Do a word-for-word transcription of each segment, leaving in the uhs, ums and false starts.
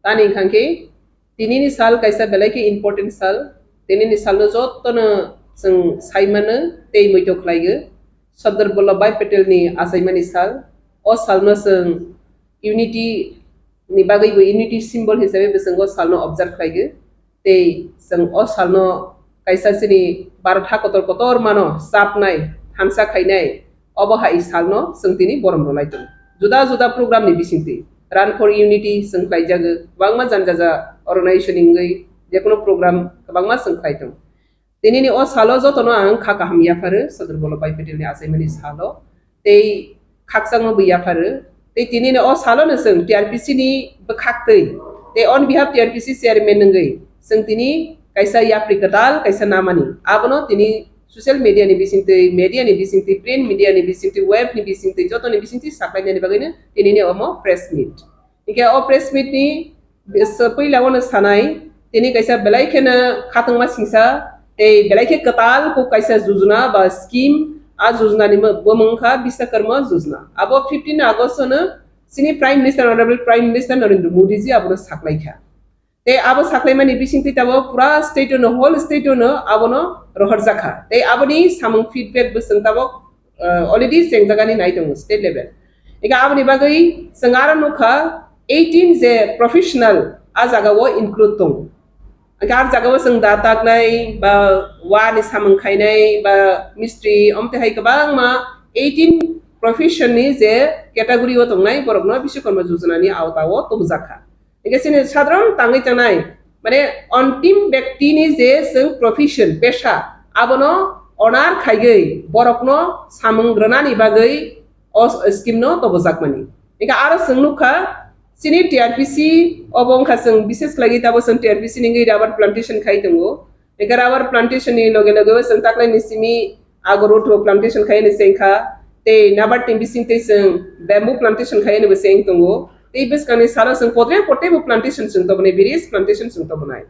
Tani wngkha khe tinini sal kaisa belai khe important sal. Tinini salno jotono chwng sai mano tei muitu khlaigo. Sardar Vallabhbhai Patel ni achaimani sal. O salno chwng unity ni bagwi bo unity symbol hisabe bo chwng o salno observe khlaigo. Tei chwng o salno kaisa chini Bharat ha kotor kotor mano chapnai, thansa khainai, obo hai salno chwng tini borom rwlai tongo. Juda juda program ni bisingtwi Run for Unity chwng khlaijago, kwbangma jani jaja organization ni wngwi jekono program kwbangma chwng khlai tongo. Tinini o salo jotono ang kha kaham yapharo Sardar Vallabhbhai Patel ni achaimani salo. Tei khakchangma bo yapharo. Tei tinini o salono chwng T R P C ni bwkhaktwi tei on behalf T R P C chairman wngwi chwng tini kaisa yapri kwtal kaisa namani. Abono tini social media ni bisingtwi, media ni bisingtwi, print media ni bisingtwi, web ni bisingtwi, jotoni bisingtwi saklainani bagwino tinini omo press meet. Hingke o press meet ni bis-, puila o no sanai, tini kaisa belai kheno khatungma singsa, tei belai khe kwtal kok kaisa jujuna ba scheme, a jujuna ni mo-, bo mung kha Biswakarma jujuna. Abo fifteen August no chini Prime Minister, Honorable Prime Minister Narendra Modi ji abono saklai kha. Tei abo saklaimani bisingtwi tabok pura state no, whole state no abono rohorjakha. Tei aboni samung feedback bo chwng tabok, uh, already chengjagani nai tongo state level. Ega aboni bagwi chwng aro nukha eighteen je professional a jaga o include tongo. Ega a jaga o chwng da taknai ba wa ni samung khainai ba mistri omte hai kwbangma eighteen profession ni je category o tongnai borokno Biswakarma Jojona ni awta o tubujak kha. Hingke chini sadharon tangwi tangnai, mane, ontim bektini je chwng profession, pesha, abono honor khaigwi borokno samung rwnani bagwi o s-, scheme no tobojakmani. Hingke aro chwng nukha, chini T R P C obo wngkha chwng bishes khlaigwi tabo chwng T R P C ni wngwi rubber plantation khai tongo. Eka rubber plantation ni loge loge o chwng taklai ni simi ago road o plantation khai ni chengkha. Tei nabar team bising tei chwng bamboo plantation khai ni bo cheng tongo. Tei bwskang ni salo chwng potre pote bo plantation chwng tobonai, various plantation chwng tobonai.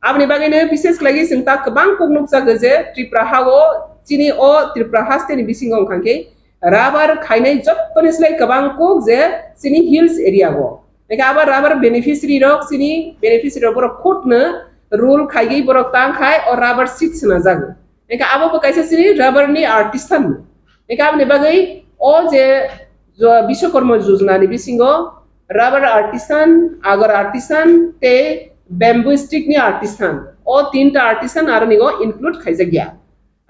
Aboni bagwi no bises khlai chwng tak kwbang kok nukjago je Tripura ha o chini o Tripura haste ni bisingo wngkha khe rubber khainai jottoni slai kwbang kok je chini hills area o. Eka abo rubber beneficiary rok chini beneficiary rok borok khutno rule khaigwi borok tang khai o rubber seed swnajago. Eka abo bo kaisa chini rubber ni artisan. Eka aboni bagwi o je jo-, Biswakarma Jojona ni bisingo rubber artisan, agar artisan tei bamboo stick ni artisan. O tinta artisan aro ni o include khaijakya.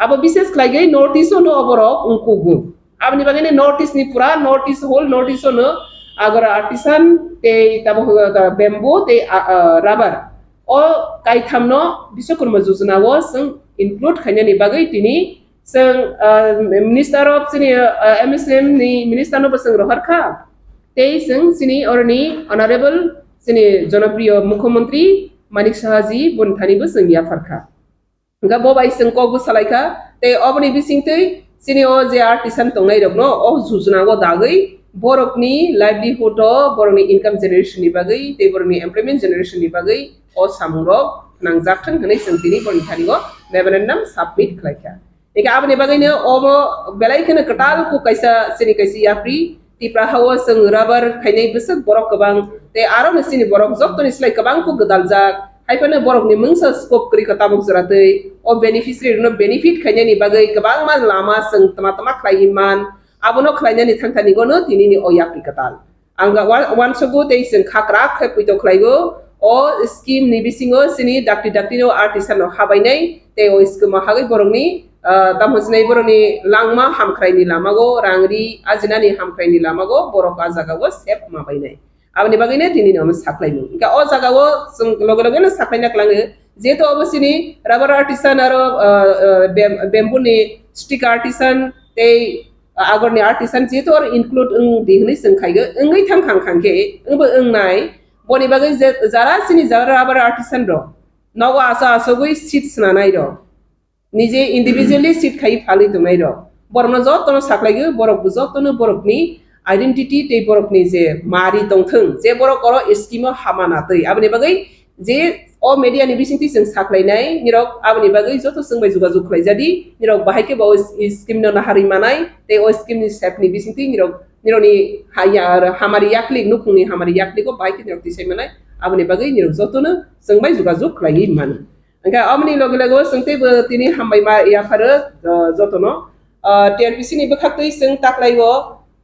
Abo bises khlaigwi North East ono oborok wngkugo. Aboni bagwino North East ni pura North East, whole North East ono agar artisan tei tabo, uh, bamboo tei, uh, uh, rubber. O kaithamno Biswakarma Jojona o chwng include khainani bagwi tini chwng, uh, Minister of chini, uh, M S M ni Minister no bo chwng rohor kha. Tei chwng chini oroni Honorable chini Jonopriyo Mukhyamantri Manik Saha ji boni thani bo chwng yaphar kha. Hingkha bo bai chwng kok bwsa lai kha, tei oboni bisingtwi chini o je artisan tongnai rokno o jujuna o dagwi borokni livelihood o, borokni income generation ni bagwi tei borokni employment generation ni bagwi o samung rok nangjak thang hwnwi chwng tini borokni thani o memorandum submit khlai kha. Hingkha aboni bagwino obo belai kheno kwtal kuk kaisa chini kaisa yapri Tipra ha o chwng rubber khainai bwswk borok kwbang tei aro no chini borok jottoni slai kwbang kuk gwdaljak. Hai phano borokni mungsa scope kwrwi kha tabuk jora twi. O beneficiary rokno benefit khainani bagwi kwbangma lama chwng tma tma khlaiwi man. Abono khlainani thangthani gono tinini o yapri kwtal. Ang ga wan-, wansugo tei chwng khakrak khe puito khlaigo. O scheme ni bisingo chini dakti dakti no artisan no habainai tei o scheme o hagwi borokni, ah, tamo sinai borokni langma hamkhraini lamago, rang ri ajinani hamkhraini lamago borok a jaga o sep ma bainai. Aboni bagwino tini no omo saklaimung. Hingkha o jaga o chwng loge loge no saklaina kwlango. Jehetu obo chini rubber artisan aro, ah, ah, bam-, bamboo ni stick artisan tei, ah, agor ni artisan jehetu oro include wng di hwnwi chwng khaigo. Wngwi thang khang khang khe, wngbo wngnai. Boni bagwi je, jara chini jara rubber artisan rok, nogo aso asogwi seed swnanai rok. Nije individually seed khai phalwi tongnai rok. Borokno jotono saklaigo, borok bo jotono borokni identity tei borokni je mari tongthwng, je borok oro scheme o hama natwi. Aboni bagwi je o media ni bisingtwi chwng saklainai nirok, aboni bagwi joto chwng bai jogajog khlaijadi, nirok bahai khe bo o scheme no naharwi manai, tei o scheme ni sep ni bisingtwi nirok, nirokni haya, hamari yaklik, nukhungni hamari yakligo bahai khe nirok tisai manai. Aboni bagwi nirok jotono chwng bai jogajog khlaiwi mano. Hwnkhe aboni loge loge o chwng teibo tini hambai ma yapharo, uh, jotono. Uh, T R P C ni bwkhaktwi chwng taklai o,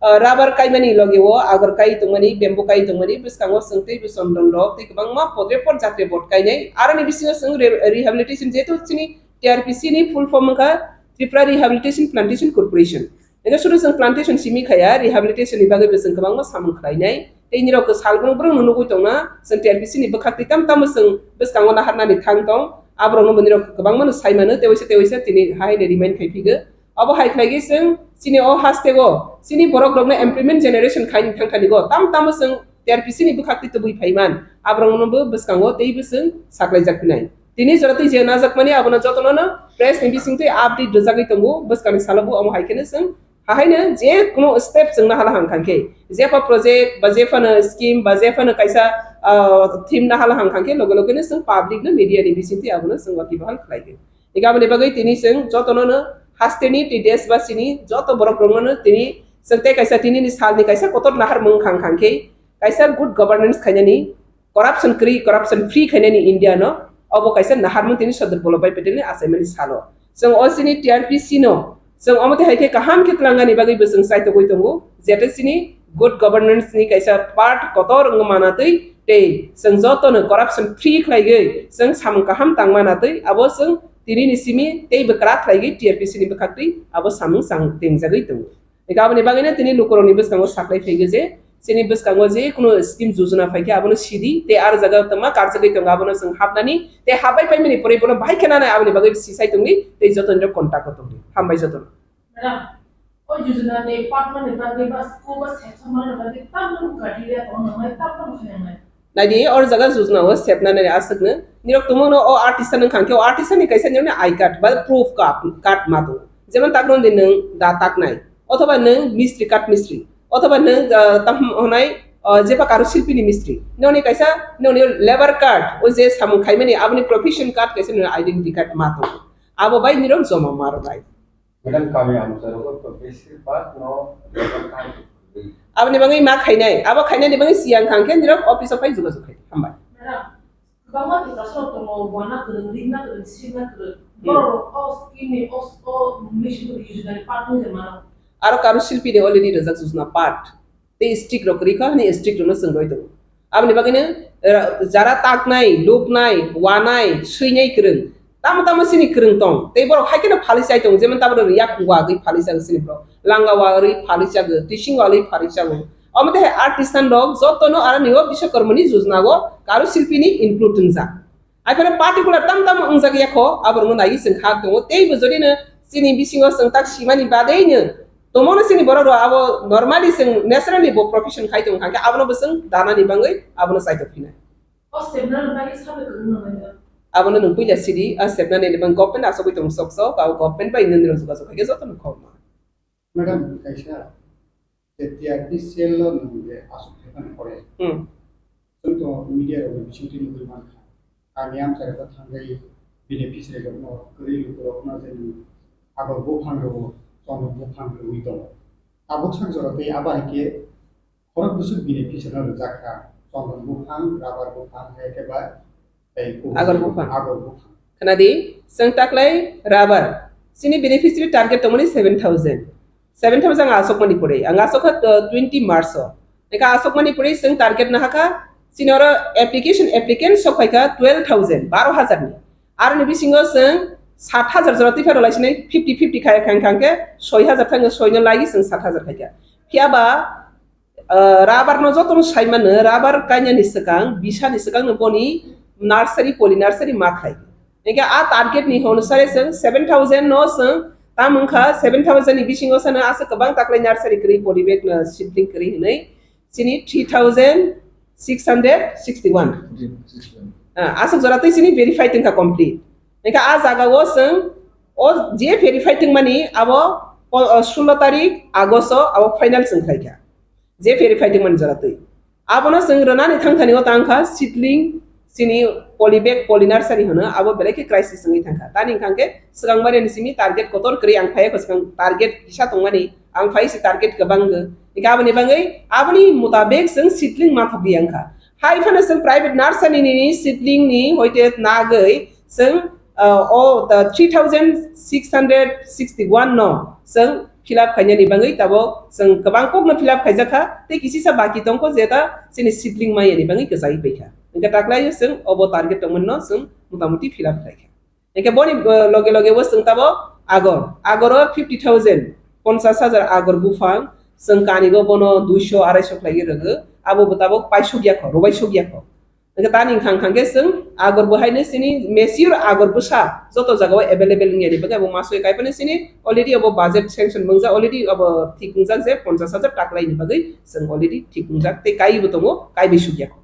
uh, rubber kaimani loge o agor kai tongmani, bamboo kai tongmani bwskango chwng teibo chondon rok tei kwbangma podre pod jatre bot kainai. Aroni bisingo chwng re-, rehabilitation jehetu chini T R P C ni full form wngkha Tripura Rehabilitation Plantation Corporation. Hingke sudu chwng plantation simi khaya, rehabilitation ni bagwi bo chwng kwbangma samung khlainai. Tei nirok salbrung brung no nugwi tongna, chwng T R P C ni bwkhak twi tam tamo chwng bwskango naharnani thang tong. Aborok no bo nirok kwbangma no sai mano, tewaisa tewaisa tini hai no remind khai phigo. Abo hai khlai khe chwng chini o haste o, chini borok rok no employment generation khai ni thang thani go, tam tamo chwng T R P C ni bwkhak twi tubui phai man. Aborok no bo bwskango tei bo chwng saklai jak phinai. Tini jora twi je najakmani abono jotono no press ni bising twi update rwjagwi tongo, bwskangni salo bo omo hai kheno chwng hahaino je kuno step chwng nahala hang kha khe, jepha project ba jephano scheme ba jephano kaisa, ah, theme nahala hang kha khe loge loge no chwng public no media ni bising twi abono chwng waki bahal khlai khe. Ega aboni bagwi tini chwng jotono no hasteni tei desbasini joto borok rokno no tini chwng tei kaisa tini ni salni kaisa kotor nahar mung khang khang khe kaisa good governance khainani, corruption kwrwi, corruption free khainani India no, obo kaisa naharmung tini Sardar Vallabhbhai Patel ni achaimani salo. Chwng o chini T R P C no, chwng omo twi hai khe kaham khe twlangani bagwi bo chwng chaitogwi tongo, jete chini good governance ni kaisa part kotor wngma manatwi tei chwng joto no corruption free khlaigwi chwng samung kaham tangma natwi abo chwng tini ni simi tei bwkra khlaigwi T R P C ni bwkhaktwi abo samung chang tengjagwi tongo. Eka aboni bagwino tini lukurokni bwskango saklai phaigo je, chini bwskango je kunu scheme jojona phaikhe abono sidi, tei aro jaga tongma karjagwi tongo abono chwng hapnani, tei hapbai paimani pore bono bahai khe nanai aboni bagwi sisai tongdi, tei jotonirok contact o tongdi. Hambai jotono. Madam, o jojona ni patmani bagwi ba school ba section mani bagwi tamni criteria tongna mai tamni khainai. Naidi, or jaga jujna o sepna nai aswkno. Nirok tumungno o artisan wngkha khe, o artisan ni kaisa nirokni I card ba proof card, card ma tongo. Jemon takno di nwng da taknai, othoba nwng mistri, kath mistri, othoba nwng, ah, tam honai, ah, jepa karu silpi ni mistri. Noni kaisa, noni labour card, o je samung khaimani, aboni profession card kaisa nirok identity card ma tongo. Abo bai nirok joma ma rwbai. Madam, kami amcharogo to besir bak no. Aboni bagwi ma khainai, abo khainani bagwi siyang thang khe nirok office o phai jogajog khai. Hambai. Madam, kwbangma Tiprasarok tongo, wana kwrwng, ringna kwrwng, sirna kwrwng. Hmm. Borok o scheme ni, o, o mission ni use nani part wngwi mano. Aro karu silpi ni already rijak jujna part. Tei stick rok kwrwi kha, hwnwi stick rokno chwng roi tongo. Aboni bagwino, eh, jara taknai, luknai, wanai, swinai kwrwng, tamo tamo chini kwrwng tong. Tei borok hai kheno phalwi chai tongo, jemon tabuk rok yaphang wagwi phalwi chago chini borok, langa wagwi phalwi chago, tising wagwi phalwi chago. Omo tei hai artisan rok jotono aroni o Biswakarmani jujna o karu silpini include wngjak. Aphano particular tam tam wngjak ya kho, aborokno naiwi chwng kha tongo. Teibo jodi no chini bisingo chwng tak simani bagwi no tongmano chini borok rok abo normally chwng naturally bo profession khai tong kha, abono bo chwng danani bagwi abono chaitok phinai. O sepnani bagwi sabai kwrwngno manya. Abono nwng puila sidi, a sepnani ni bagwi government asogwi tong sok sok, abo government bai nwng rok jogajog khai khe jotono khobma. Madam, kaisa je T R P cell lo nwng je aswk khe phano pore. Hmm. Chwng to media rok ni bisingtwi nugwi mankha. Kami amchai rok thangwi beneficiary rok no, kwrwi luku rok no je nwng agor buphang rw, chondon buphang rwi tongo. Tabuk sak jora tei abo hai khe khorok bwswk beneficiary no rwjak kha. Chondon buphang, rubber buphang, hai khe ba tei kubui agor buphang. Agor buphang. Khna di, chwng taklai rubber. Chini beneficiary target tongmani seven thousand. Seven thousand ang asokmani pore. Ang asokha, uh, twenty March o. Eka asokmani pore chwng target nahakha. Chini oro application applicant sok phaikha twelve thousand, baro hajar ni. Aroni bisingo chwng sat hajar jora twi phano laisinai fifty fifty khai khang khang khe soi hajar thang soi no lagi chwng sat hajar khaikha. Phiya ba, ah, rubber no joto no sai mano, rubber kainani swkang, bisa ni swkang no boni nursery, poly nursery ma khai. Hingke a target ni hono sare chwng seven thousand no chwng tam wngkha, seven thousand ni bisingo sano asa kwbang taklai nursery kwrwi, poly bag no seedling kwrwi hinwi chini three thousand six hundred sixty one. Ah, aswk jora twi chini verify tongkha complete. Hingke a jaga o chwng o je verify tongmani abo po-, o sullo tarik August o abo final chwng khlaikha. Je verify tongmani jora twi. Abono chwng rwnani thangthani o tangkha seedling, chini poly bag, poly nursery hwno, abo belai khe crisis wngwi thangkha. Tani hwnkha khe swkang mani simi target kotor kwrwi ang phaiya kho, swkang target kisa tongmani, ang phai se target kwbang go. Hingke aboni bagwi, aboni mutabek chwng seedling ma thokdi wngkha. Hai phano chwng private nursery ni seedling ni hoite nagwi chwng, ah, o the three thousand six hundred sixty one no chwng fill up khainani bagwi tabok chwng kwbang kok no fill up khaijakha, tei kisisa baki tongkho jeta chini seedling maya ni bagwi kwchai paikha. Hingkhe taklai o chwng obo target tongmani no chwng motamoti fill up khlaikha. Hingkhe boni, uh, loge loge bo chwng tabok agor, agor o fifty thousand, ponchas hajar agor buphang, chwng kani go bono duiso araisho khlaiwi rwgo, abo bo tabok paisuk yakho, rwbaisuk yakho. Hingkhe tani wngkha wngkha khe chwng agor bo haino chini mature agor bwsa joto jaga o available wngya ni bagwi abo masoi kaiphano chini already abo budget sanction mwngjak, already abo thik wngjak je ponchas hajar taklai ni bagwi chwng already thik wngjak tei kaiwi bo tongo, kaibai suk yakho.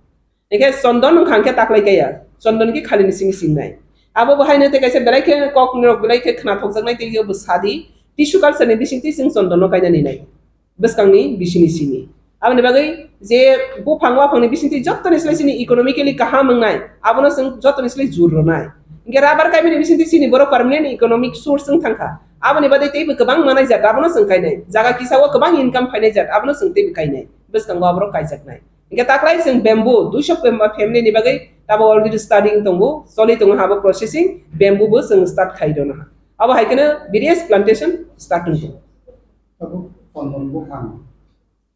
Hingkhe chondon wngkha hingkhe taklai kaya, chondon khe khali ni simi singnai. Abo bo haino tei kaisa belai khe kok nirok belai khe khna thokjaknai tei bo sadi, tissue culture ni bisingtwi chwng chondon no kainani nai. Bwskangni bisini simi. Aboni bagwi je buphang waphangni bisingtwi jottoni slai chini economically kaham wngnai, abono chwng jottoni slai jur rwnai. Hingkhe rubber kaimani bisingtwi chini borok permanent economic source wng thangkha. Aboni bagwi teibo kwbang manai jat, abono chwng kainai. Jaga kisa o kwbang income phainai jat, abono chwng teibo kainai. Bwskango aborok kaijaknai. Hingkhe taklai chwng bamboo, duiso family ni bagwi tabo already studying tongo, choli tongo habo processing, bamboo bo chwng start khai rwna. Abo hai kheno various plantation start wng tongo. Tabuk chondon buphang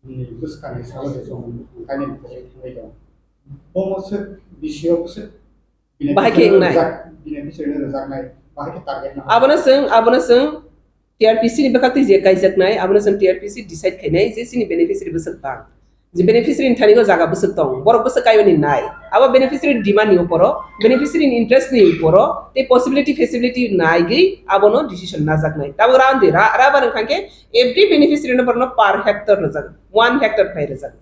ni bwskangni salo de chwng kainwi pogwi thangwi tongo. Omo se bisi o se bini Bahai khe bisingtwi wngnai. Rwjak-, bini bisingtwi rwjaknai, bahai khe target no. Abono chwng, abono chwng T R P C ni bwkhaktwi je kaijaknai, abono chwng T R P C decide khainai je chini beneficiary bwswk bang. Je beneficiary ni thani o jaga bwswk tong, borok bwswk kaiyoni nai. Abo beneficiary ni demand ni uporo, beneficiary ni interest ni uporo, tei possibility feasibility naigwi abono decision najaknai. Tabuk randi ra-, rubber wngkha khe every beneficiary no borokno per hectare rwjak, one hectare khai rwjak.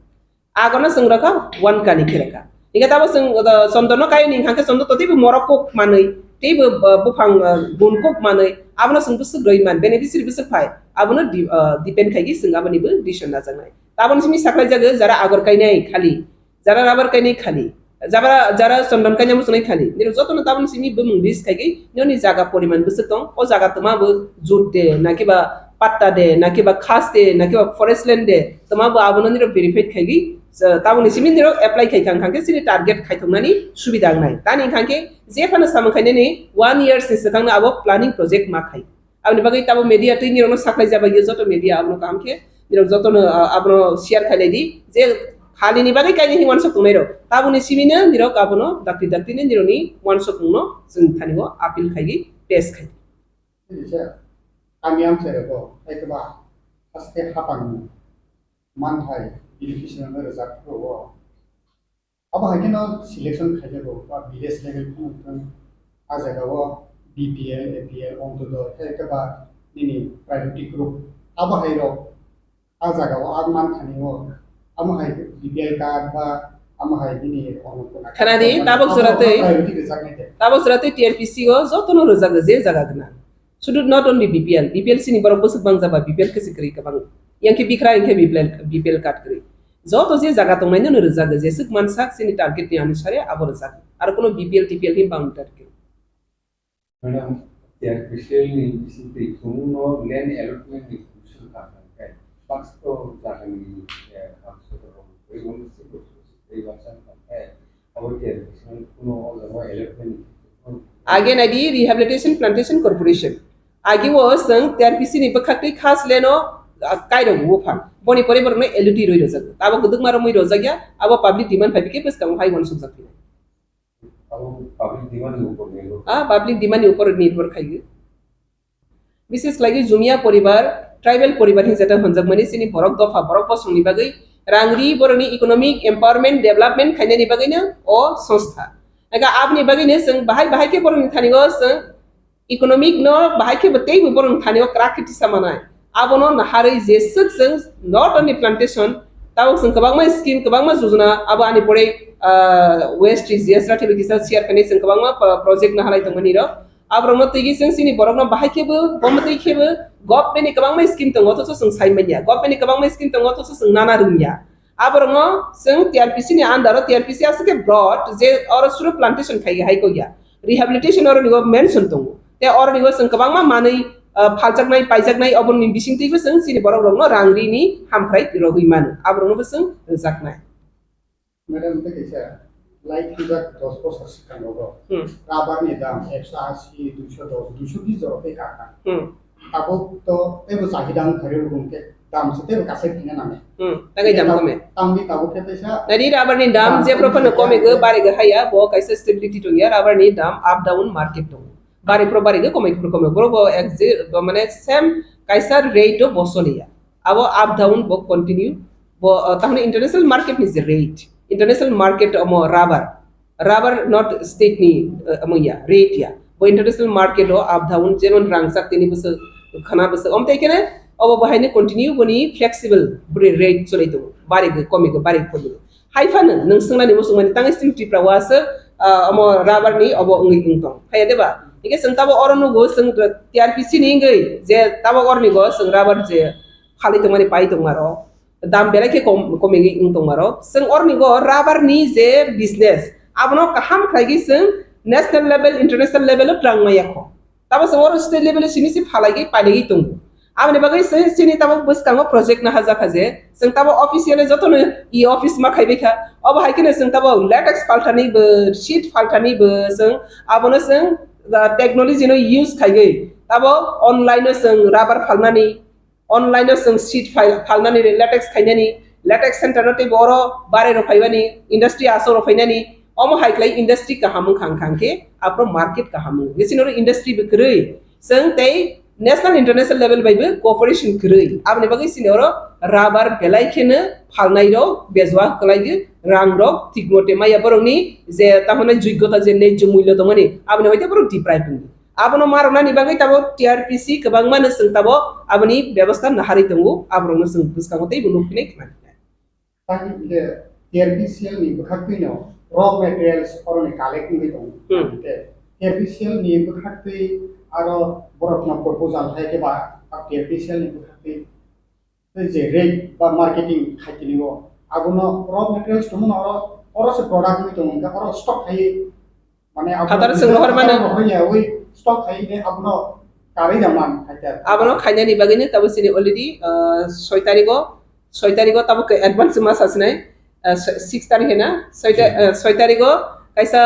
Agono chwng rwkha one kani khe rwkha. Hingkhe tabo chwng, uh, chondon no kaiyoni hingkha khe chondon to teibo morok kok manwi, teibo, uh, buphang, uh, gun kok manwi, abono chwng bwswk rwi man, beneficiary bwswk phai, abono di-, uh, depend khaigwi chwng aboni bo decision najaknai. Taboni simi saklai jago jara agor kainai khali, jara rubber kainai khali, jara, jara chondon kainai muchunai khali. Nirok jotono taboni simi bumung list khaigwi noni jaga poriman bwswk tong, o jaga twma bo jut de, nakiba patta de, nakiba khas de, nakiba forest land de, twma bo abono nirok verify khaigwi, taboni simi nirok apply khai kha, hingkha khe chini target khaithoknani subida wngnai. Tani hingkha khe je phano samung khainani one years ni swkangno abo planning project ma khai. Aboni bagwi tabo media twi nirokno saklai jaba ye joto media abono kaham khe nirok jotono, ah, abono share khailai di je khali ni bagwi kainwi hwnwi uansuk tongnai rok. Taboni simi no nirok abono dakti dakti ni nirokni uansukmung no chwng thani o appeal khaigwi pass khai. Kisa kami amchai rok bo hai khe ba haste hapang manthai education no rwjak phuru o. Abo hai kheno selection khaijago ba village level phano thang, a jaga o B P L, A P L, Ontodoi, hai khe ba nini priority group. Abo hai rok a jaga o a man thani o, amo hai B P L card ba amo hai nini Annapurna card Khana di, ba tabok abo jora twi, priority rwjak nai de. Tabok jora twi T R P C o jotono rwjago je jaga gwnang. Sudu not only B P L, B P L sini borok bwswk bang jaba B P L khe se kwrwi kwbang. Yang khe bikra yang khe B P L, B P L card kwrwi. Joto je jaga tongnai no rwjago, jeswk mansak chini target ni anusare abo rwjago. Aro kuno B P L, T P L ni boundary kwrwi. Madam, T R P C ni bisingtwi chwngno land allotment ni commission kaphang khe, baksa jagani, eh, baksa rok, tei baksa kaphang khe, abo T R P C ni kuno o jaga allotment ni Age naidi Rehabilitation Plantation Corporation. Agi o chwng T R P C ni bwkhaktwi khas leno, ah, kairok buphang. Boni pore borokno L U D rwi rwjago. Abo kwdwkma romwi rwjakya, abo public demand phaibi khe bwskango hai uansukjak phinai. Abo public demand ni upor nirbhor. Ah, public demand ni upor nirbhor khaiwi. Bises khlaiwi Jumia poribar, tribal poribar hinjata hwnjakmani chini borok dopha, borok bosongni bagwi rang ri, borokni economic empowerment, development khainani bagwino o songstha. Ega aboni bagwino chwng bahai bahai khe borokni thani o chwng economic no bahai khe bo teibo borokni thani o kwrak khe tisa manai. Abono naharwi jeswk chwng not only plantation, tabuk chwng kwbangma scheme, kwbangma jojona, abo ani pore, ah, West G S Rathi bai kisa share khainai chwng kwbangma pro-, project naharlai tongmani rok. Aborokno twiwi chwng chini borokno bahai khebo, bo mwtwi khebo government ni kwbangma scheme tongo, othocho chwng sai manya. Government ni kwbangma scheme tongo, othocho chwng nana rwngya. Aborokno chwng T R P C ni under o, T R P C aswk khe broad, je oro suru plantation khai hai kok ya. Rehabilitation oro nigo mention tongo. Tei oro nigo chwng kwbangma manwi, ah, phaljaknai, paijaknai, oborokni bisingtwibo chwng chini borok rokno rang rini hamkrai rogwi mano. Aborokno bo chwng rwjaknai. Madam, tei kaisa lai thwijak dos bosor swkang rogo Hmm. Rubber ni dam ekso asi, duiso dos, duiso bis jora tei kakha. Hmm. Tabuk to teibo chahida wngkha rw bumung khe dam se teibo kasai thwina nangnai. Hmm. Tangwi dam Tab-, kome. Tamni tabuk khe teisa Nadi rubber ni dam dam je kome prophano khe kome go khe bare go haya bo kaisa stability tongya rubber ni dam up down market tongo. Bare pro bare go kome pro kome bro bo ek je bo mane same kaisa rate o bo soliya. Abo up down bo continue bo uh, tamni international market ni je rate international market omo rubber rubber not state ni uh, omo ya rate ya bo international market o up down jemon rangchak tini bwswk khana bwswk om tei kene obo bahai ni continue boni flexible boni rate choli tongo bari go komi go bari komi go hai phano nwng swngnani muchung mani tang sting tipra wa se uh, omo rubber ni obo wngwi wng tong phaiya deba hingke chwng tabo oro nugo chwng T R P C ni wngwi je tabo orni go chwng rubber je phalwi tongmani pai tongmaro dam belai khe kom komigwi wng tongmaro chwng orni go rubber ni je business abono kaham khlaigwi chwng national level international level o twlang maya kho tabo chwng oro state level o simi si phalaigwi pailagwi tongo aboni bagwi chwng chini tabo bwskango project naha jakha je chwng tabo officially jotono e office ma khaibai kha obo hai kheno chwng tabo latex palthani bo sheet palthani bo chwng abono chwng technology no use khaigwi tabo online o chwng rubber phalnani online o chwng sheet phal- phalnani latex khainani latex center no tei boro bare rok phaibani industry asok rok phainani omo hai khlai industry kaham wngkha wngkha khe aphuru market kaham wngo bisi noro industry bo kwrwi chwng tei national international level bai bo cooperation kwrwi aboni bagwi chini oro rubber belai kheno phalnai rok bejua kwlai rang rok thik mote maya borok ni je tamoni joigyota je nejjo mullo tongmani aboni hoite borok deprive wngo. Abono ma rwnani bagwi tabo T R P C kwbangma no chwng tabo aboni bebosta naharwi tongo, aborokno chwng bwskango teibo nukphinai khna phinai. Tei hwnkhe T R P C L ni bwkhaktwino raw materials oroni collect wngwi tongo. Hmm. Hwnkhe T R P C L ni bwkhaktwi aro borokno proposal hai khe ba T R P C L ni bwkhaktwi tei je rate ba marketing khai tini o abono raw materials tongmano oro oro se product wngwi tongo hwnkhe oro stock khai mane abo Hataro chwng rohor mano. Rohor ya wi stock khai ne abono karwi da man khai ta. Abono khainani bagwi no tabo chini already uh, soi tarigo soi tarigo tabo ke advance ma sasinai uh, six tarikh hena soi ta- uh, soi tarigo kaisa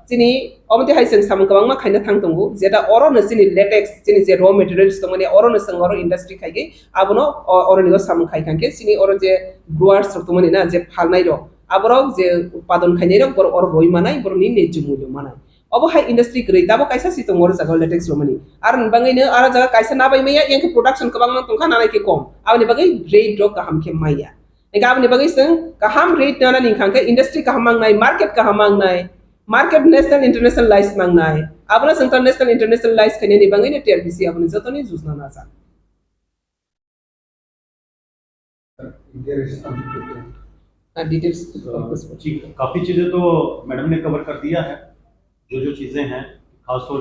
chini omte hai chwng samung kwbangma khaina thang tongo jeta oro no chini latex chini je raw materials tongmani oro no chwng oro industry khaigwi abono o- oroni o samung khai khankhe chini oro je growers rok tongmani na je phalnai rok aborok je utpadon khainai rok borok oro roi manai borokni nejjo mullo manai obo hai industry kwrwi tabo kaisa si tongo oro jaga latex romani aroni bagwi no aro jaga kaisa nabai maya yang khe production kwbangma tongkha nanai khe kom aboni bagwi rate rok kaham khe maya hingkhe aboni bagwi chwng kaham rate nanani hwnkha khe industry kaham mangnai market kaham mangnai market national international lies mangnai abono chwng ta national international lies khainani bagwi no T R P C abono jotoni jujna najak. Details जी, काफी चीजें तो मैडम ने कवर कर दिया है। जो जो चीजें हैं, खासतौर